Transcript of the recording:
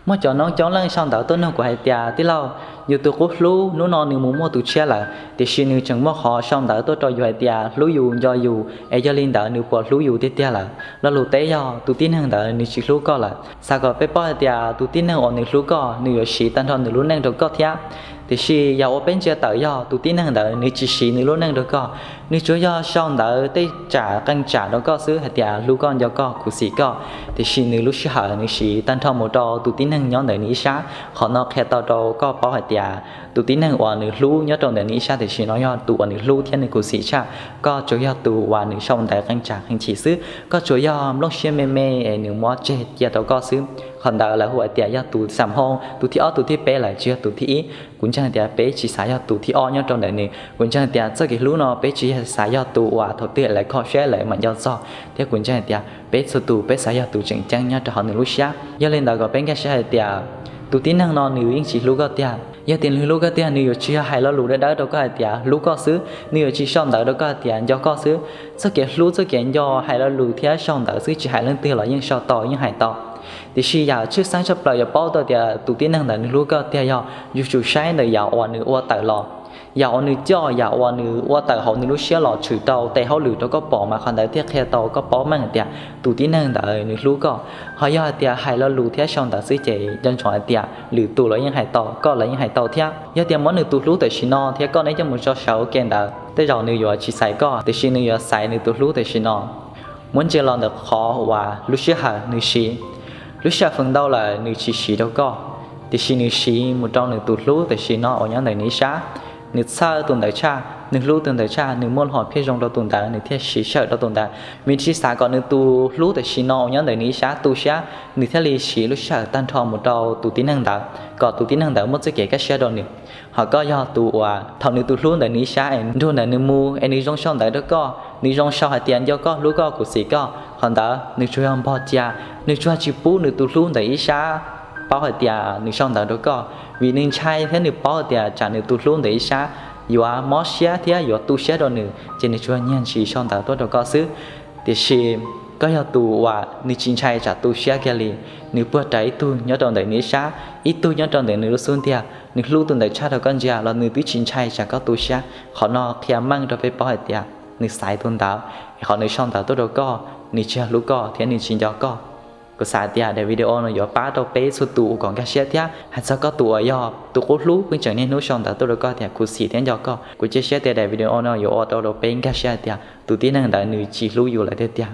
Muaj cov noob coob leej sau ntawv tuaj nug kuv hais tias, tij laug, yus tus qub hlub hnub no nws mus muaj tus tshiab lawm, tiam sis nws tseem muaj qhov sau ntawv tuaj rau yus hais tias hlub yus, nco yus, es yog li ntawd nws puas hlub yus tiag tiag lawm? Lo lus teb yog tus tib neeg ntawd nws tsis hlub koj lawm. Xav kom peb paub hais tias tus tib neeg uas nws hlub koj, nws yuav siv tag nrho nws lub neej rau koj thiab. Tiam sis yam uas peb ntsia tawm yog tus tib neeg ntawd nws tsis siv nws lub neej rau koj, nws tsuas yog sau ntawv tej tsam qee tsam rau koj xwb hais tias hlub koj, nco koj, khuv xim koj, tiam sis nws lub sij hawm nws siv tag nrho mus rau tus tib neeg nyob ntawm nws ib sab. Qhov no qhia tau rau koj paub hais tias tus tib neeg uas nws hlub nyob rau ntawm nws ib sab tam sim no yog tus uas nws hlub thiab nws khuv xim tshaj. Koj tsuas yog tus uas nws sau ntawv qee tsam qee chim xwb, koj tsuas yog nplooj siab me me es nws muab tseg cia rau koj xwb. Qhov ntawd lawv hu hais tias yog tus xam hoo, tus thib ob, tus thib peb lawm, tsis yog tus thib ib. Kuv ntseeg tias peb tsis xav yog tus thib ob nyob rau ntawm nws. Kuv ntseeg tias txoj kev hlub no peb tsis xav yog tus uas thaum twg lawv kho siab lawv mam nco txog, thiab kuv ntseeg tias peb txhua tus peb xav yog tus tseem ceeb nyob rau hauv nws lub siab. Yog li ntawd kom peb nkag siab hais tias tus tib neeg no nws yeej tsis hlub koj tiag. Yog tias nws hlub koj tiag, nws yuav tsis yog hais lo lus dawb dawb rau koj hais tias hlub koj xwb, nws yuav tsis sau ntawv rau koj hais tias nco koj xwb. Txoj kev hlub, txoj kev nco, hais lo lus thiab sau ntawv xwb tsis hais leej twg los yeej sau tau, yeej hais tau. Tiam sis yam tshwj xeeb tshaj plaws yuav paub tau tias tus tib neeg ntawd nws hlub koj tiag yog yus tsum saib ntawm yam uas nws ua tawm los. Yam uas nws coj, yam uas nws ua tawm hauv nws lub siab los tshwm rau tes hauj lwm rau koj pom mas qhov ntawd thiaj qhia tau koj paub meej tias tus tib neeg ntawd nws hlub koj. Ho yog hais tias hais lo lus thiab sau ntawv xwb ces nco ntsoov hais tias lwm tus los yeej hais tau, koj los yeej hais tau thiab. Yog tias muab nws tus hlub tam sim no thiab koj neb coj mus tso saum ua ke ntawd, tej zaum nws yuav tsis xaiv koj, tiam sis nws yuav xaiv nws tus hlub tam sim no. Muab ntsia los ntawm qhov uas lub sij hawm nws siv, lub sij hawm feem ntau lawm nws tsis siv rau koj, tiam sis nws siv mus rau nws tus hlub tam sim no uas nyob ntawm nws ib sab. Nws txhawj tus ntawd tshaj, nws hlub tus ntawd tshaj, nws muaj lub hom phiaj zoo rau tus ntawd, nws thiaj siv sij hawm rau tus ntawd. Vim tsis xav kom nws tus hlub tam sim no uas nyob ntawm nws ib sab tu siab, nws thiaj li siv lub sij hawm tag nrho mus rau tus tib neeg ntawd, kom tus tib neeg ntawd muaj txoj kev kaj siab rau nws. Ho koj yog tus uas thaum nws tus hlub ntawm nws ib sab es nrug ntawm nws mus es nws zoo sau ntawv rau koj, nws zoo sau hais tias nco koj, hlub koj, khuv xim koj, qhov ntawd nws tsuas yog npog cia, nws tsuas tsis pub nws tus hlub ntawm ib sab paub hais tias nws sau ntawv rau koj, vim nws ntshai thiab nws paub hais tias tsam nws tus hlub ntawm ib sab yuav mob siab thiab yuav tu siab rau nws, ces nws tsuas nyiag ntsis sau ntawv tuaj rau koj xwb. Tiam sis koj yog tus uas nws tsis ntshai tsam tu siab kiag li, nws puag rawv ib tug nyob rau ntawm nws ib sab, ib tug nyob rau ntawm nws lub xub ntiag, nws hlub tus ntawd tshaj rau koj ntsia los nws twb tsis ntshai tsam koj tu siab. Qhov no qhia meej rau peb paub hais tias nws xaiv tus ntawd, es qhov nws sau ntawv tuaj rau koj, nws tsis yog hlub koj thiab nws tsis nco koj. Kuv xav tias daim video no yuav pab rau peb txhua tus ua kom nkag siab thiab hais txog koj tus uas yog tus qub hlub pheej tseem niaj hnub sau ntawv tuaj rau koj tias khuv xim thiab nco koj. Kuv cia siab tias daim video no yuav ua rau rau peb nkag siab hais tias tus tib neeg ntawd nws tsis hlub yus lawm tiag tiag.